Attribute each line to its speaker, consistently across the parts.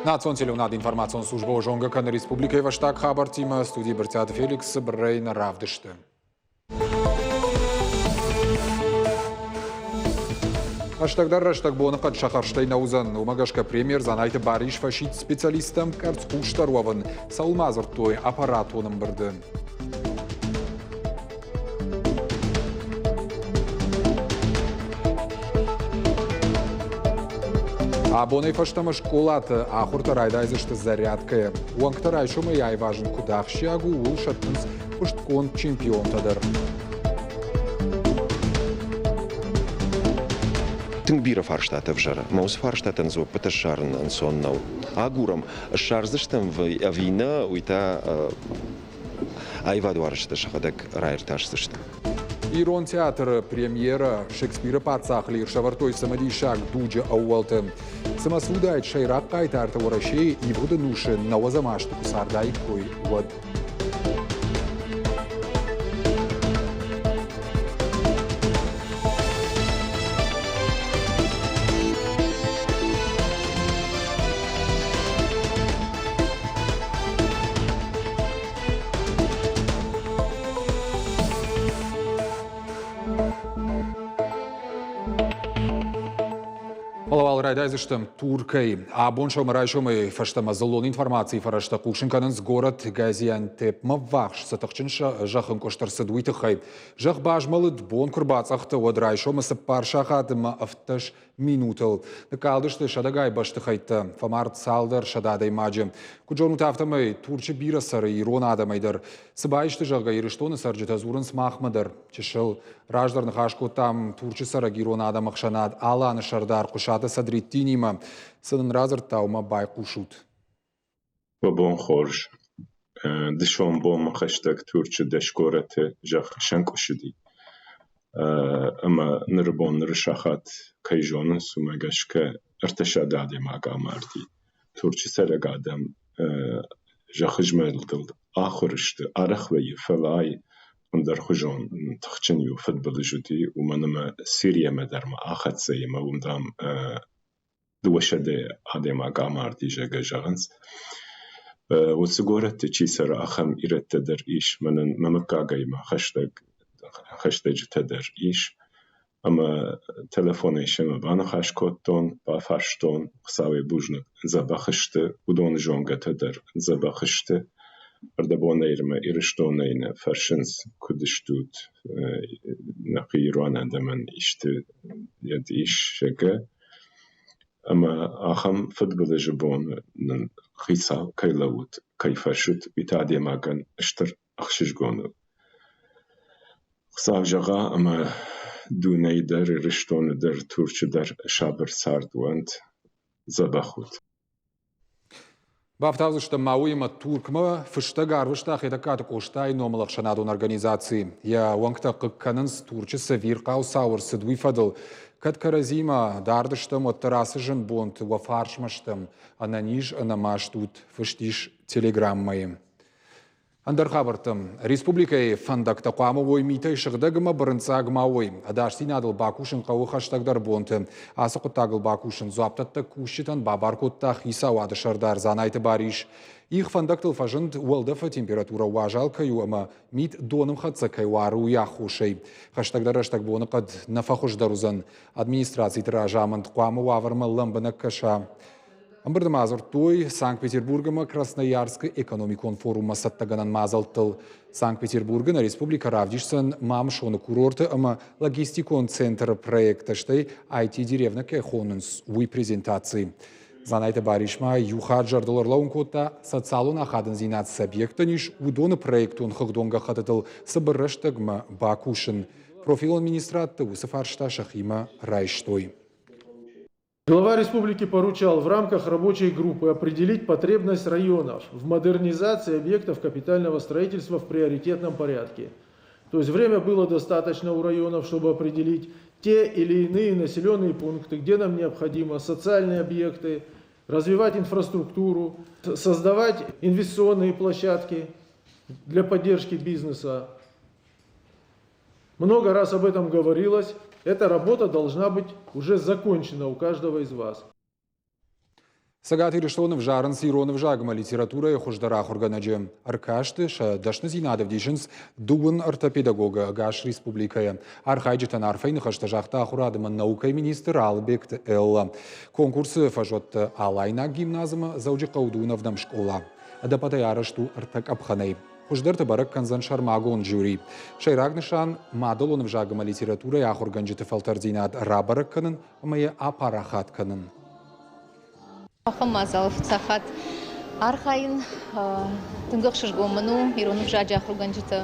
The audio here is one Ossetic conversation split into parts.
Speaker 1: Национ телеуынады информацион службӕ зонгӕ кӕны республикӕйы фӕстаг хабӕрттимӕ. Студийы Брытъиаты Феликс цыбырӕй нӕ равдысты. Хӕстӕгдӕр рӕстӕг боныхъӕд сӕхӕрстӕй нӕ уыдзӕн. Уымӕ гӕсгӕ премьер Дзанайты Барис фӕсидт специалисттӕм къӕрцхъусдӕр уӕвын, цӕуыл ма дзырдтой аппаратон ӕмбырды. Абонӕй фӕстӕмӕ скъолаты ахуыртӕ райдайдзысты зарядкӕйӕ. Уӕнгтӕ райсомӕй айвазын куыд ахсджиаг у, ууыл сӕттынц хъуыстгонд чемпионтӕ дӕр.
Speaker 2: Тынг бирӕ фарстатӕ ӕвзӕры. Мӕ уыцы фарстатӕн дзуӕппытӕ ссарын ӕнцон нӕу. Агурӕм, ссардзыстӕм ӕви нӕ, уый та аивадуарзджытӕ сӕхӕдӕг раиртасдзысты.
Speaker 1: Ирон театры премьерӕ Шекспиры паддзах Лир сӕвӕрдтой цымыдисаг дуджы ӕууӕлты. Цымӕ цы уыдаид сӕйраг хъайтартӕ Уӕрӕсейы ивгъуыд ӕнусы нӕуӕдзӕм азты куы цардаиккой, уӕд? Фӕлӕ уал райдайдзыстӕм Туркӕй. Абон сӕумӕрайсомӕй фӕстӕмӕ дзыллон информацийы фӕрӕзтӕ хъусын кӕнынц горӕт Газиантепмӕ ввахс цы тыхджын зӕххынкъуыст ӕрцыд, уый тыххӕй. Зӕхх базмӕлыд, бон куы рбацъӕхтӕ, уӕд райсомы 4 сахаты ӕмӕ 17 минутыл. Ныккалдысты сӕдӕгай бӕстыхӕйттӕ, фӕмард цалдӕр сӕдӕ адӕймаджы. Куыд зонут, афтӕмӕй Турчы бирӕ цӕры ирон адӕмӕй дӕр. Цы баисты, зӕгъгӕ, Ирыстоны цӕрджытӕ дзурынц махмӕ дӕр. Чысыл раздӕр ныхас кодтам Турчы цӕрӕг ирон адӕмы ӕхсӕнад Аланы сӕрдар Хъуысаты Садреттинимӕ. Цы нын радзырдта, уымӕ байхъусут.
Speaker 3: Уӕ бон хорз! Дысон бонмӕ хӕстӕг Турчы дӕс горӕты зӕхх сӕнкъуысыди. Ӕмӕ ныры бон ныры сахат кӕй зонынц, уымӕ гӕсгӕ ӕртӕсӕдӕ адӕймаг амарди. Турчы цӕрӕг адӕм зӕххызмӕлдыл ахуыр сты, арӕх вӕййы, фӕлӕ ай ӕндӕрхуызон тыхджын иу фыдбылыз уыди, уымӕн ӕмӕ Сириямӕ дӕр ма ахӕццӕ и ӕмӕ уым, дам, дыууӕсӕдӕ адӕймаг амарди, зӕгъгӕ, зӕгъынц. Уыцы горӕтты чи цӕры, ахӕм ирӕттӕ дӕр ис. Мӕнӕн мӕ мыггагӕй ма хӕстӕджытӕ дӕр ис. Ӕмӕ телефонӕй семӕ баныхас кодтон, бафарстон, Хуыцауӕй бузныг, дзӕбӕх сты, уыдоны зонгӕтӕ дӕр дзӕбӕх сты. Ӕрдӕбонӕй Ирыстонӕй нӕ фӕрсынц, куыд стут, нӕхи ирон адӕмӕн исты йед ис, зӕгъгӕ. Ӕмӕ ахӕм фыдбылызы бон нын хицау кӕй лӕууыд, кӕй фӕрсыд, уый та адӕймагӕн стыр ӕхсызгон у. Хуыцау зӕгъа, ӕмӕ дунейы дӕр, Ирыстоны дӕр, Турчы дӕр сабыр цард уӕнт, дзӕбӕх ут.
Speaker 1: Бафтаудзыстӕм ма уыимӕ Туркмӕ фыстӕг арвыста Хетӕгкаты Къостайы номыл ӕхсӕнадон организаци. Йӕ уӕнгтӕ хъыг кӕнынц, Турчы цы ӕвирхъау цау ӕрцыд, уый фӕдыл. Кӕд кӕрӕдзимӕ дард стӕм, уӕддӕр ацы зын бонты уӕ фарсмӕ стӕм. Ӕнӕниз, ӕнӕмаст ут, фыст ис телеграммӕйы. Ӕндӕр хабӕрттӕ. Республикӕйы фӕндӕгтӕ хъуамӕ уой митӕй сыгъдӕг ӕмӕ бырынцъаг ма уой. Ӕдасдзинадыл бакусын хъӕуы хӕстӕгдӕр бонты. Ацы хъуыддагыл бакусын дзуапдӕттӕг кусджытӕн бабар кодта хицауады сӕрдар Дзанайты Барис. Их фӕндӕгтыл фӕзынд, уӕлдӕфы температурӕ уазал кӕй у ӕмӕ мит донымхӕццӕ кӕй уары, уый аххосӕй. Хӕстӕгдӕр рӕстӕг боныхъӕд нӕ фӕхуыздӕр уыдзӕн. Администрациты разамынд хъуамӕ уавӕрмӕ лӕмбынӕг кӕса. Ӕмбырды ма дзырдтой Санкт-Петербург ӕмӕ Красноярскы экономикон форуммӕ цӕттӕгӕнӕн мадзӕлттыл. Санкт-Петербургы нӕ республикӕ равдисдзӕн Мамысоны курорты ӕмӕ логистикон центры проекттӕ, стӕй IT-деревнӕ кӕй хонынц, уый презентаци. Дзанайты Барис ма иу хатт зӕрдыл ӕрлӕууын кодта, социалон ахадындзинад цы объекттӕн ис, уыдоны проектон хыгъдон гӕххӕттытыл цыбыр рӕстӕгмӕ бакусын. Профилон министрадты уыцы фарста сӕхимӕ райстой.
Speaker 4: Глава республики поручал в рамках рабочей группы определить потребность районов в модернизации объектов капитального строительства в приоритетном порядке. То есть время было достаточно у районов, чтобы определить те или иные населенные пункты, где нам необходимо социальные объекты, развивать инфраструктуру, создавать инвестиционные площадки для поддержки бизнеса. Много раз об этом говорилось. Эта работа должна быть уже закончена у каждого из вас.
Speaker 1: Цӕгат Ирыстоны ӕвзарынц ирон ӕвзагмӕ литературӕйы хуыздӕр ахуыргӕнӕджы. Ӕркасты сӕ дӕсныдзинад ӕвдисынц 33 педагогы ӕгас республикӕйы. Архайджытӕн арфӕйы ныхӕстӕ загъта ахуырад ӕмӕ наукӕйы министр Алыбегты Элла. Конкурсы фӕзуӕтты Алайнаг гимназмӕ Дзӕуджыхъӕуы дыууын скъола. Ӕдӕппӕтӕй арӕзт у ӕртӕ къӕпхӕнӕй. Хуыздӕрты бӕрӕг кӕндзӕн сӕрмагонд жюри. Сӕйраг нысан – мадӕлон ӕвзаг ӕмӕ литературӕйы ахуыргӕнджыты фӕлтӕрдзинад рабӕрӕг кӕнын ӕмӕ йӕ апарахат кӕнын.
Speaker 5: Ахӕм мадзалы фыццаг хатт архайын. Тынг ӕхсызгон мын у, ирон ӕвзаджы ахуыргӕнджытӕ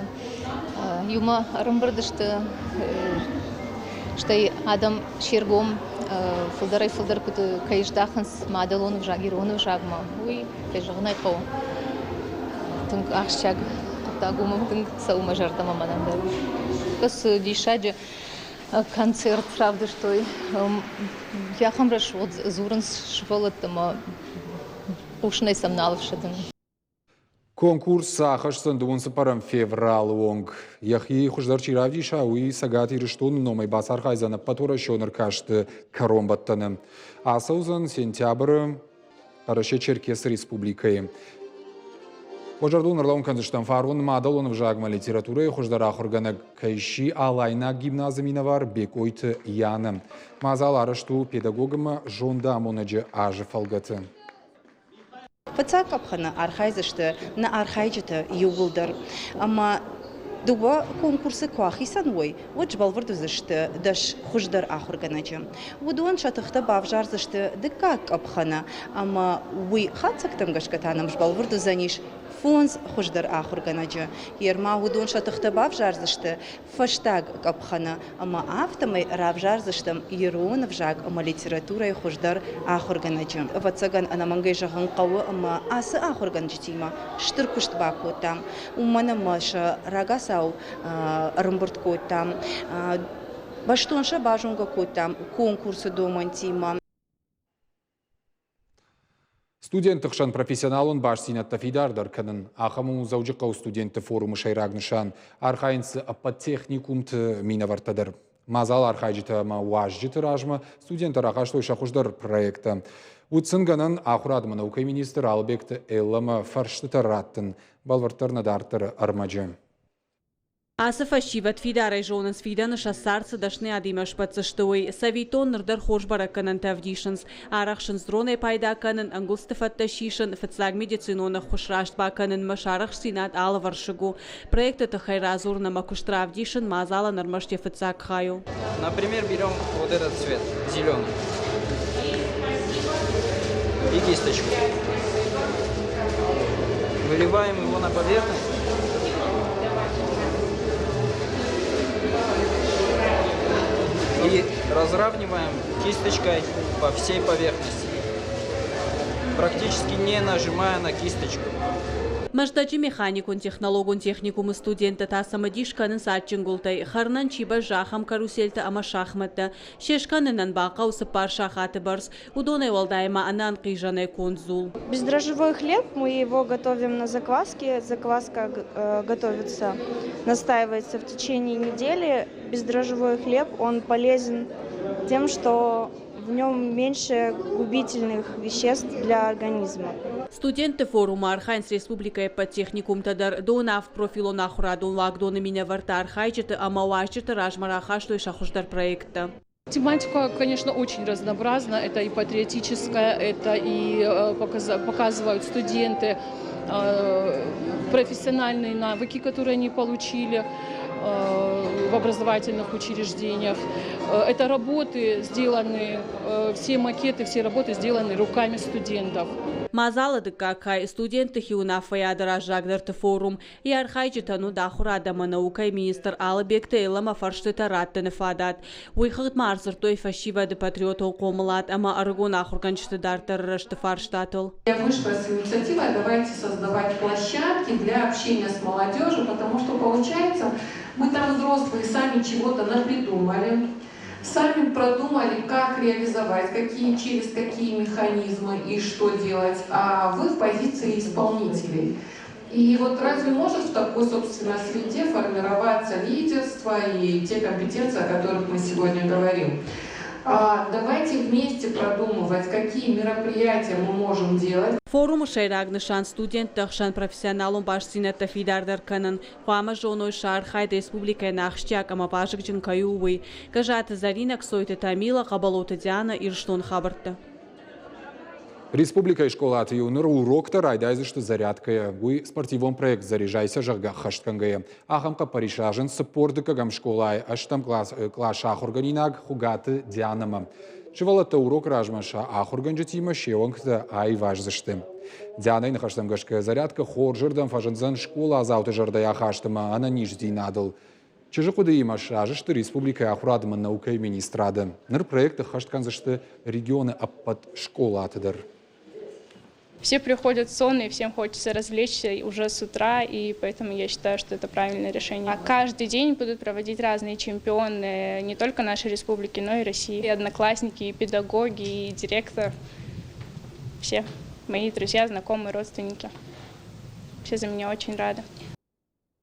Speaker 5: иумӕ ӕрӕмбырд сты, стӕй адӕм се ргом фылдӕрӕй-фылдӕр куыд кӕй здахынц мадӕлон ӕвзаг ирон ӕвзагмӕ, уый, кӕй зӕгъын ӕй хъӕуы, тынг ахсджиаг хъуыддаг у, тынг цӕуы мӕ зӕрдӕмӕ мӕнӕн дӕр. Цы диссаджы концерт равдыстой. Ахӕм рӕсугъд дзурынц сывӕллӕттӕ ӕмӕ хъусынӕй сӕм нал ӕфсӕдын.
Speaker 1: Конкурс ахӕсдзӕн дыууын цыппӕрӕм февралы онг. Йӕхи хуыздӕр чи равдиса, уый Цӕгат Ирыстоны номӕй бацархайдзӕн ӕппӕтуӕрӕсеон ӕркасты кӕронбӕттӕны. Ацӕудзӕн сентябры Хъӕрӕсе-Черкесы республикӕйы. Уӕ зӕрдыл ӕрлӕууын кӕндзыстӕм, фарон мадӕлон ӕвзагмӕ литературӕйы хуыздӕр ахуыргӕнӕг кӕй сси Алайнаг гимназы минӕвар Бекъойты Янӕ. Мадзал арӕзт у педагог ӕмӕ зондамонӕджы азы фӕлгӕты.
Speaker 6: Фыццаг къӕпхӕны архайдзысты нӕ архайджытӕ иууылдӕр. Ӕмӕ дыууӕ конкурсы куы ахицӕн уой, уӕд сбӕлвырд уыдзысты 10 хуыздӕр ахуыргӕнӕджы. Уыдон сӕ тыхтӕ бавзардзысты дыккаг къӕпхӕны ӕмӕ уый хатдзӕгтӕм гӕсгӕ та нӕм сбӕлвырд уыдзӕнис фондз хуыздӕр ахуыргӕнӕджы. Ерма уыдон сӕ тыхтӕ бавзардзысты фӕстаг къӕпхӕны ӕмӕ афтӕмӕй равзардзыстӕм ирон ӕвзаг ӕмӕ литературӕйы хуыздӕр ахуыргӕнӕджы. Ӕвӕццӕгӕн, ӕнӕмӕнгӕй зӕгъын хъӕуы ӕмӕ ацы ахуыргӕнджытимӕ стыр куыст бакодтам, уымӕн ӕмӕ сӕ рагацау ӕрӕмбырд кодтам. Бӕстон сӕ базонгӕ кодтам конкурсы домӕнтимӕ.
Speaker 1: Студентты хсӕн профессионалон бастдзинӕдтӕ фидардӕр кӕнын. Ахӕм у Дзӕуджыхъӕуы студентты форумы сӕйраг нысан. Архайынц дзы ӕппӕт техникумты минӕвӕрттӕ дӕр. Мадзалы архайджытӕ ӕмӕ уазджыты размӕ студенттӕ рахастой сӕ хуыздӕр проекттӕ. Уыд сын гӕнӕн ахуырадмӕ наукӕйы министр Алыбегты Эллӕмӕ фӕрстытӕ раттын. Бӕлвырддӕр нӕ дарддӕры ӕрмӕджы.
Speaker 7: Ацы фӕсивӕд фидарӕй зонынц, фидӕны сӕ цард цы дӕсныйадимӕ сбӕтдзысты, уый. Цӕвиттон, ныр дӕр хорз бӕрӕггӕнӕнтӕ ӕвдисынц. Арӕхсынц дронӕй пайда кӕнын, ӕнгуылдзты фӕдтӕ сисын, фыццаг медицинон ӕххуыс раст бакӕнынмӕ сӕ арӕхстдзинад алывӕрсыг у. Проекты тыххӕй радзурын ӕмӕ куыст равдисын мадзалӕн ӕрмӕст йӕ фыццаг хай у.
Speaker 8: Например, берем вот этот цвет, зеленый, и кисточку. Выливаем его на поверхность. И разравниваем кисточкой по всей поверхности, практически не нажимая на кисточку.
Speaker 7: Мӕздӕджы механикон-технологон техникумы студенттӕ та цымыдис кӕнынц адджын гуылтӕй, хӕрынӕн чи бӕззы, ахӕм карусельтӕ ӕмӕ шахмӕттӕ. Се скӕнынӕн бахъӕуы цыппар сахаты бӕрц. Уыдонӕй уӕлдай ма ӕнӕӕнхъизӕнӕй конд дзул.
Speaker 9: Бездрожжевой хлеб, мы его готовим на закваске. Закваска готовится, настаивается в течение недели. Бездрожжевой хлеб, он полезен тем, что в нем меньше губительных веществ для организма.
Speaker 7: Студентты форумы архайынц республикӕйы ӕппӕт техникумтӕ дӕр. Донавд профилон ахуырадон уагдоны минӕвӕрттӕ архайджыты ӕмӕ уазджыты размӕ рахастой сӕ хуыздӕр проекттӕ.
Speaker 10: Тематика, конечно, очень разнообразна. Это и патриотическая, это и показывают студенты профессиональные навыки, которые они получили в образовательных учреждениях. Это работы сделаны, все макеты, все работы сделаны руками студентов.
Speaker 7: Мадзалы дыккаг хай студентты хиуынаффӕйады раззагдӕрты форум. Йӕ архайджытӕн уыд ахуырад ӕмӕ наукӕйы министр Алыбегты Эллӕмӕ фӕрстытӕ раттыны фадат. Уый хыгъд ма ӕрдзырдтой фӕсивӕды патриотон хъомылад ӕмӕ ӕрыгон ахуыргӕнджыты дарддӕры рӕзты фарстатыл.
Speaker 11: Я вышла с инициативой «Давайте создавать площадки для общения с молодежью», потому что получается, мы там взрослые сами чего-то напридумали, сами продумали, как реализовать, какие, через какие механизмы и что делать, а вы в позиции исполнителей. И вот разве может в такой, собственно, среде формироваться лидерство и те компетенции, о которых мы сегодня говорим? Давайте вместе продумывать, какие мероприятия мы можем делать.
Speaker 7: Форумы сӕйраг нысан студентты ӕхсӕн профессионалон бастдзинӕдтӕ фидардӕр кӕнын. Хъуамӕ зоной сӕ архайд республикӕйӕн ахсджиаг ӕмӕ вазыгджын кӕй у, уый. Гӕзаты Зӕринӕ, Кцойты Тамила, Хъӕбӕлоты Диана, Ирыстоны хабӕрттӕ.
Speaker 1: Республикӕйы скъолаты-иу ныр уроктӕ райдайдзысты зарядкӕйӕ. Уый спортивон проект «Заряжайся», зӕгъгӕ, ӕххӕстгӕнгӕйӕ. Ахӕм хъӕппӕрис разынд 42-ӕм скъолайы ӕстӕм къласы ахуыргӕнинаг Хуыгаты Дианӕмӕ. Сывӕллӕттӕ урок размӕ сӕ ахуыргӕнджытимӕ се уӕнгтӕ аиваздзысты. Дианӕйы ныхӕстӕм гӕсгӕ, зарядкӕ хорзырдӕм фӕзындзӕн скъоладзауты зӕрдӕйы ахаст ӕмӕ ӕнӕниздзинадыл. Чызджы хъуыдыимӕ сразы сты республикӕйы ахуырад ӕмӕ наукӕйы министрады. Ныр проект ӕххӕст кӕндзысты регионы ӕппӕт скъолаты дӕр.
Speaker 12: Все приходят сонные, всем хочется развлечься уже с утра, и поэтому я считаю, что это правильное решение. А каждый день будут проводить разные чемпионы не только нашей республики, но и России. И одноклассники, и педагоги, и директор. Все мои друзья, знакомые, родственники. Все за меня очень рады.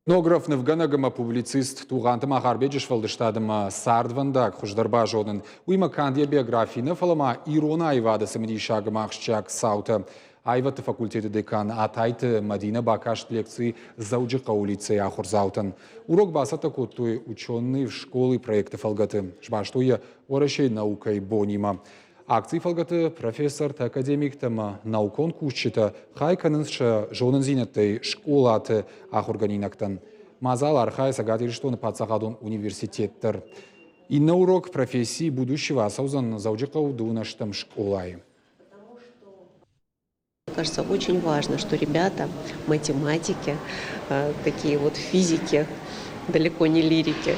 Speaker 1: Нограф нывгӕнӕг ӕмӕ публицист Тугъанты Махарбеджы сфӕлдыстад ӕмӕ цардвӕндаг хуыздӕр базонын. Уыимӕ канд йӕ биографи нӕ, фӕлӕ ма ирон аивады цымыдисаг ӕмӕ ахсджиаг цаутӕ. Аивӕдты факультеты декан Атайты Мадинӕ бакаст лекци Дзӕуджыхъӕуы лицейы ахуырдзаутӕн. Урок бацӕттӕ кодтой «Ученые в школы» проекты фӕлгӕты. Сбастой йӕ Уӕрӕсейы наукӕйы бонимӕ. Акцийы фӕлгӕты профессортӕ, академиктӕ ӕмӕ наукон кусджытӕ хай кӕнынц сӕ зонындзинӕдтӕй скъолаты ахуыргӕнинӕгтӕн. Мадзал архайы Цӕгат Ирыстоны паддзахадон университет дӕр. Иннӕ урок профессии будущего ацӕудзӕн Дзӕуджыхъӕуы дыууынӕстӕм скъолайы.
Speaker 13: Кажется, очень важно, что ребята, математики, такие вот физики, далеко не лирики,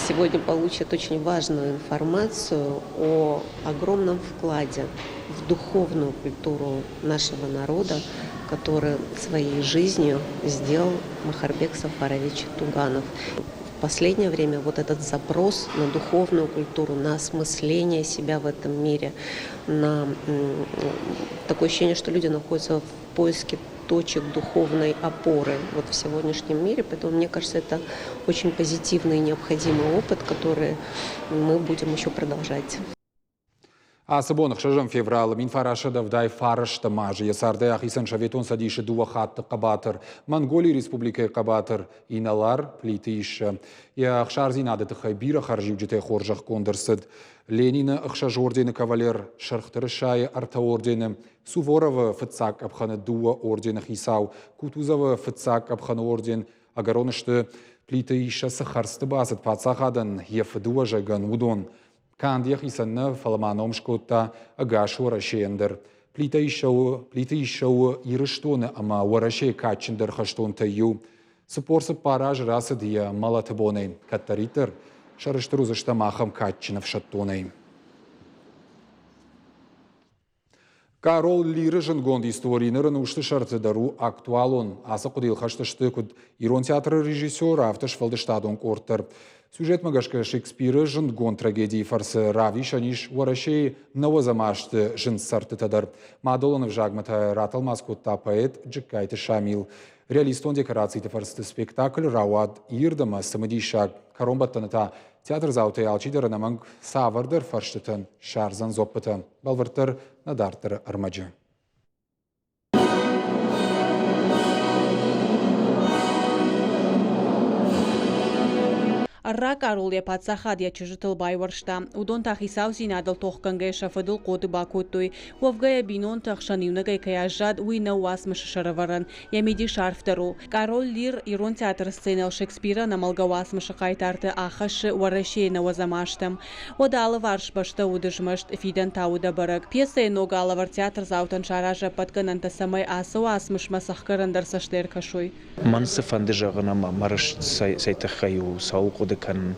Speaker 13: сегодня получат очень важную информацию о огромном вкладе в духовную культуру нашего народа, который своей жизнью сделал Махарбек Сафарович Туганов. В последнее время вот этот запрос на духовную культуру, на осмысление себя в этом мире, на такое ощущение, что люди находятся в поиске точек духовной опоры вот в сегодняшнем мире. Поэтому, мне кажется, это очень позитивный и необходимый опыт, который мы будем еще продолжать.
Speaker 1: Ацы бон 6 февралы 1989 азы йӕ цардӕй ахицӕн Советон Цӕдисы дыууӕ хатты хъӕбатыр, Монголийы Республикӕйы хъӕбатыр инӕлар Плиты Иссӕ. Йӕ ӕхсардзинады тыххӕй бирӕ хӕрзиуджытӕй хорзӕхгонд ӕрцыд. Ленины ӕхсӕз ордены кавалер, Сырх тырысайы ӕртӕ ордены, Суворовы фыццаг къӕпхӕны дыууӕ ордены хицау, Кутузовы фыццаг къӕпхӕны орден, ӕгӕрон сты Плиты Иссӕ цы хӕрдзты бацыд паддзахадӕн, йӕ фыдыуӕзӕгӕн, уыдон. Канд йӕхицӕн нӕ, фӕлӕ ма ном скодта ӕгас Уӕрӕсейӕн дӕр. Плитӕ Иссӕ у Ирыстоны ӕмӕ Уӕрӕсейы кадджындӕр хӕстонтӕй иу. 44 азы рацыд йӕ мӕлӕты бонӕй. Кӕддӕриддӕр сӕрыстыр уыдзыстӕм ахӕм кадджын ӕфсӕддонӕй. Къарол Лиры зындгонд истори ныр ӕнусты сӕрты дӕр у актуалон. Ацы хъуыдыйыл хӕст сты куыд ирон театры режиссер, афтӕ сфӕлдыстадон къорд дӕр. Сюжетмӕ гӕсгӕ Шекспиры зындгонд трагедийы фӕрцы равдисӕн ис Уӕрӕсейы нӕуӕдзӕм азты зын цӕрдтытӕ дӕр. Мадӕлон ӕвзагмӕ та ратӕлмац кодта поэт Джыккайты Шамил. Реалистон декорациты фӕрцыты спектакль рауад ирд ӕмӕ цымыдисаг. Кӕронбӕттӕны та театрдзаутӕй алчидӕр ӕнӕмӕнг цавӕрдӕр фӕрстытӕн ссардзӕн дзуӕппытӕ. Бӕлвырддӕр нӕ дарддӕры ӕрмӕджы.
Speaker 7: Ӕрра къарол йӕ паддзахад йӕ чызджытыл байуӕрста. Уыдон та хицаудзинадыл тохгӕнгӕйӕ сӕ фыдыл хъоды бакодтой. Уӕвгӕ йӕ бинонты ӕхсӕн иунӕгӕй кӕй аззад, уый нӕу уацмысы сӕрӕвӕрӕн. Йӕ мидис арфдӕр у. Къарол Лир ирон театры сценӕйыл Шекспиры ӕнӕмӕлгӕ уацмысы хъайтарты ахӕссы Уӕрӕсейы нӕуӕдзӕм азтӕм. Уӕд алыварс бӕстӕ уыд змӕст, фидӕн та уыд ӕбӕрӕг. Пьесӕйы ног алӕвӕрд театрдзаутӕн саразы ӕппӕт гӕнӕнтӕ, цӕмӕй ацы уацмысмӕ цӕхгӕр ӕндӕр цӕстӕй ӕркӕсой.
Speaker 14: Мӕн цы фӕнды зӕгъын ӕмӕ мӕ рыст цӕй тыххӕй у, цӕуыл хъуыды кӕнын,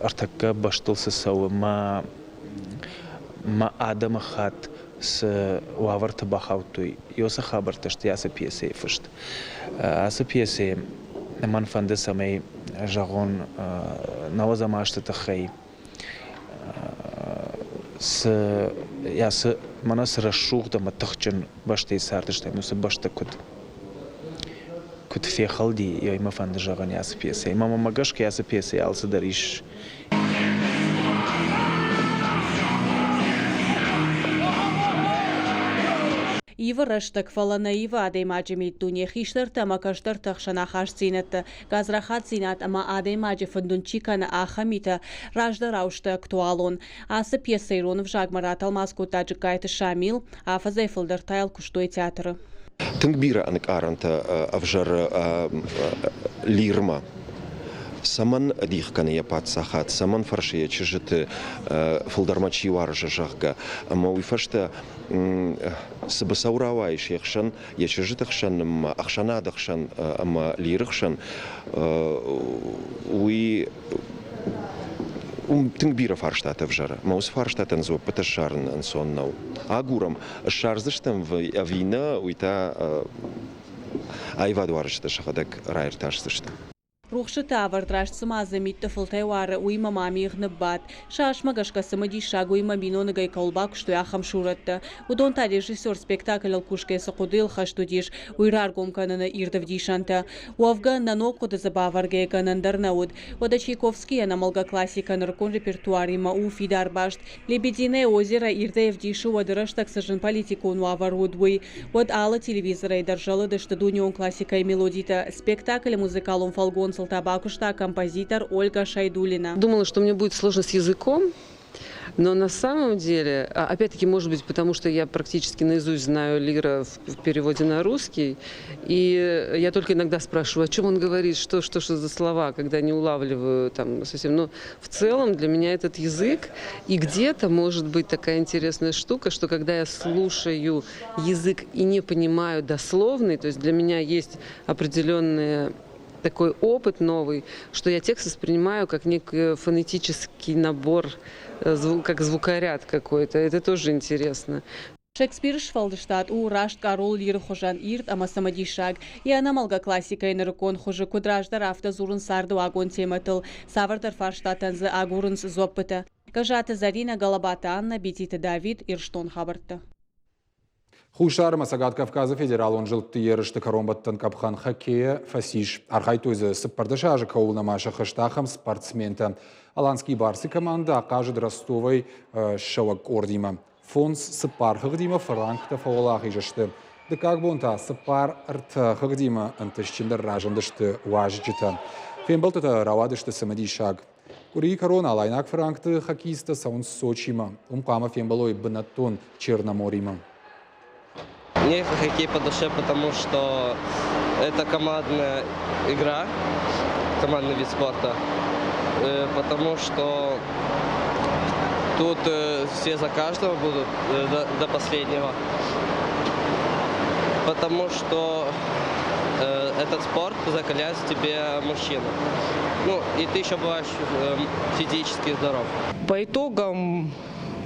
Speaker 14: ӕртӕккӕ бӕстыл цы цӕуы, мӕ мӕ адӕмы хатт цы уавӕрты бахаудтой, уыцы хабӕрттӕ сты ацы пьесӕйы фыст. Ацы пьесӕйы мӕн фӕнды, цӕмӕй зӕгъон нӕуӕдзӕм азты тыххӕй цы, цы мӕнӕ цы рӕсугъд ӕмӕ тыхджын бӕстӕйы цардыстӕм, уыцы бӕстӕ куыд куыд фехӕлди, уый мӕ фӕнды зӕгъын ацы пьесӕйы. Мӕнмӕ гӕсгӕ ацы пьесӕйы алцыдӕр ис.
Speaker 7: Ивы рӕстӕг, фӕлӕ нӕ ивы адӕймаджы миддуне, хистӕртӕ ӕмӕ кӕстӕрты ӕхсӕн ахастдзинӕдтӕ, гадзрахатдзинад ӕмӕ адӕймаджы фыдуынд чи кӕны, ахӕм митӕ раздӕрау сты актуалон. Ацы пьесӕ ирон ӕвзагмӕ ратӕлмац кодта Джыккайты Шамил, афӕдзӕй фылдӕр та йыл куыстой театры.
Speaker 2: Тынг бирӕ ӕнкъарӕнтӕ ӕвзӕры Лирмӕ. Цӕмӕн дих кӕны йӕ паддзахад, цӕмӕн фӕрсы йӕ чызджыты, фылдӕрмӕ чи уарзы, зӕгъгӕ. Ӕмӕ уый фӕстӕ цы быцӕу рауайы се хсӕн, йӕ чызджыты хсӕн ӕмӕ ӕхсӕнады хсӕн ӕмӕ Лиры хсӕн, уый уым тынг бирӕ фарстатӕ ӕвзӕры. Ӕмӕ уыцы фарстатӕн дзуӕппытӕ ссарын ӕнцон нӕу. Агурӕм, ссардзыстӕм ӕви нӕ, уый та аивадуарзджытӕ сӕхӕдӕг раиртасдзысты.
Speaker 7: Рухсытӕ ӕвӕрд раст цыма дзы миттъыфылтӕй уары, уыимӕ ма мигъ ныббадт. Сӕ асмӕ гӕсгӕ цымыдисаг, уыимӕ биноныгӕй кӕуыл бакуыстой, ахӕм сурӕттӕ. Уыдон та режиссер спектаклыл кусгӕ цы хъуыдыйыл хӕст уыдис, уый раргом кӕныны ирд ӕвдисӕнтӕ. Уӕвгӕ, нӕ ног хъуыды дзы бавӕргӕйӕ гӕнӕн дӕр нӕ уыд. Уӕдӕ Чайковскийы ӕнӕмӕлгӕ классикӕ нырыккон репертуаримӕ у фидар баст. Лебединое озеро ирдӕй ӕвдисы, уӕды рӕстӕг цы зын политикон уавӕр уыд, уый. Уӕд алы телевизорӕй дӕр зӕлыдысты дунеон классикӕйы мелодитӕ. Спектаклы музыкалон фӕлгонцыл та бакуыста композитор Ольга Шайдулина.
Speaker 15: Думала, что мне будет сложно с языком, но на самом деле, опять-таки, может быть, потому что я практически наизусть знаю Лира в переводе на русский, и я только иногда спрашиваю, о чем он говорит, что, что, что за слова, когда не улавливаю там совсем. Но в целом для меня этот язык, и где-то может быть такая интересная штука, что когда я слушаю язык и не понимаю дословный, то есть для меня есть определенные такой опыт новый, что я текст воспринимаю как некий фонетический набор, как звукоряд какой-то. Это тоже интересно.
Speaker 7: Шекспиры сфӕлдыстад у раст къарол Лиры хуызӕн ирд ӕмӕ цымыдисаг. Йӕ ӕнӕмӕлгӕ классикӕйы нырыккон хуызы куыд раздӕр, афтӕ дзурынц цардыуагон темӕтыл, цавӕрдӕр фарстатӕн дзы агурынц дзуӕппытӕ. Гӕззаты Зӕринӕ, Галабаты Аннӕ, Бититы Давид, Ирыстон хабӕрттӕ.
Speaker 1: Хуссар ӕмӕ Цӕгат Кавказы федералон зылдты ерысты кӕронбӕттӕн къӕпхӕн хоккейӕ фӕцис. Архайдтой дзы 14 азы кӕуыл нӕма сӕххӕст, ахӕм спортсментӕ. Аланский барсы командӕ ахъазыд Ростовӕй ссӕуӕг къордимӕ. Фондз цыппар хыгъдимӕ фыранктӕ фӕуӕлахиз сты. Дыккаг бон та цыппар ӕртӕ хыгъдимӕ ӕнтыстджындӕр разындысты уазджытӕ. Фембӕлдтытӕ рауадысты цымыдисаг. Къуырийы кӕрон алайнаг фыранкты хоккеисттӕ цӕуынц Сочимӕ. Уым хъуамӕ фембӕлой бынӕттон Черноморимӕ.
Speaker 16: Мне хоккей по душе, потому что это командная игра, командный вид спорта, потому что тут все за каждого будут до последнего, потому что этот спорт закаляет в тебе мужчину. Ну, и ты еще бываешь физически здоров.
Speaker 17: По итогам,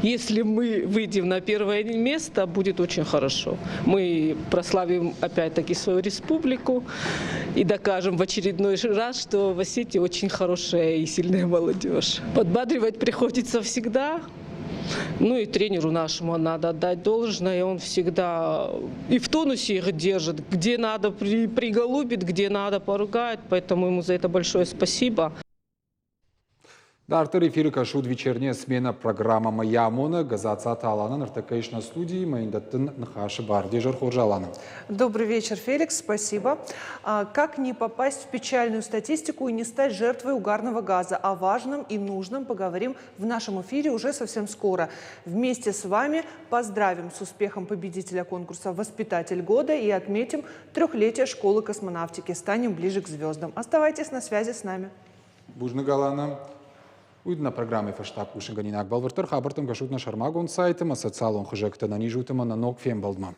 Speaker 17: если мы выйдем на первое место, будет очень хорошо. Мы прославим опять-таки свою республику и докажем в очередной раз, что в Осетии очень хорошая и сильная молодежь. Подбадривать приходится всегда. Ну и тренеру нашему надо отдать должное, он всегда и в тонусе их держит, где надо приголубит, где надо поругает, поэтому ему за это большое спасибо.
Speaker 1: Дарддӕр эфиры кӕсут вечерняя смена программа «Моя Амона». Газацаты Алана ныртӕккӕ ис нӕ студийы, мӕ йын дӕттын ныхасы бар. Де зӕр хорз, Алана.
Speaker 18: Добрый вечер, Феликс, спасибо. Как не попасть в печальную статистику и не стать жертвой угарного газа? О важном и нужном поговорим в нашем эфире уже совсем скоро. Вместе с вами поздравим с успехом победителя конкурса «Воспитатель года» и отметим трехлетие школы космонавтики. Станем ближе к звездам. Оставайтесь на связи с нами.
Speaker 1: Бузныг, Алана. Уый нӕ программӕйы фӕстаг хъусынгӕнинаг. Бӕлвырддӕр хабӕрттӕм кӕсут нӕ сӕрмагонд сайты ӕмӕ социалон хызӕгты. Ӕнӕниз ут ӕмӕ нӕ ног фембӕлдмӕ.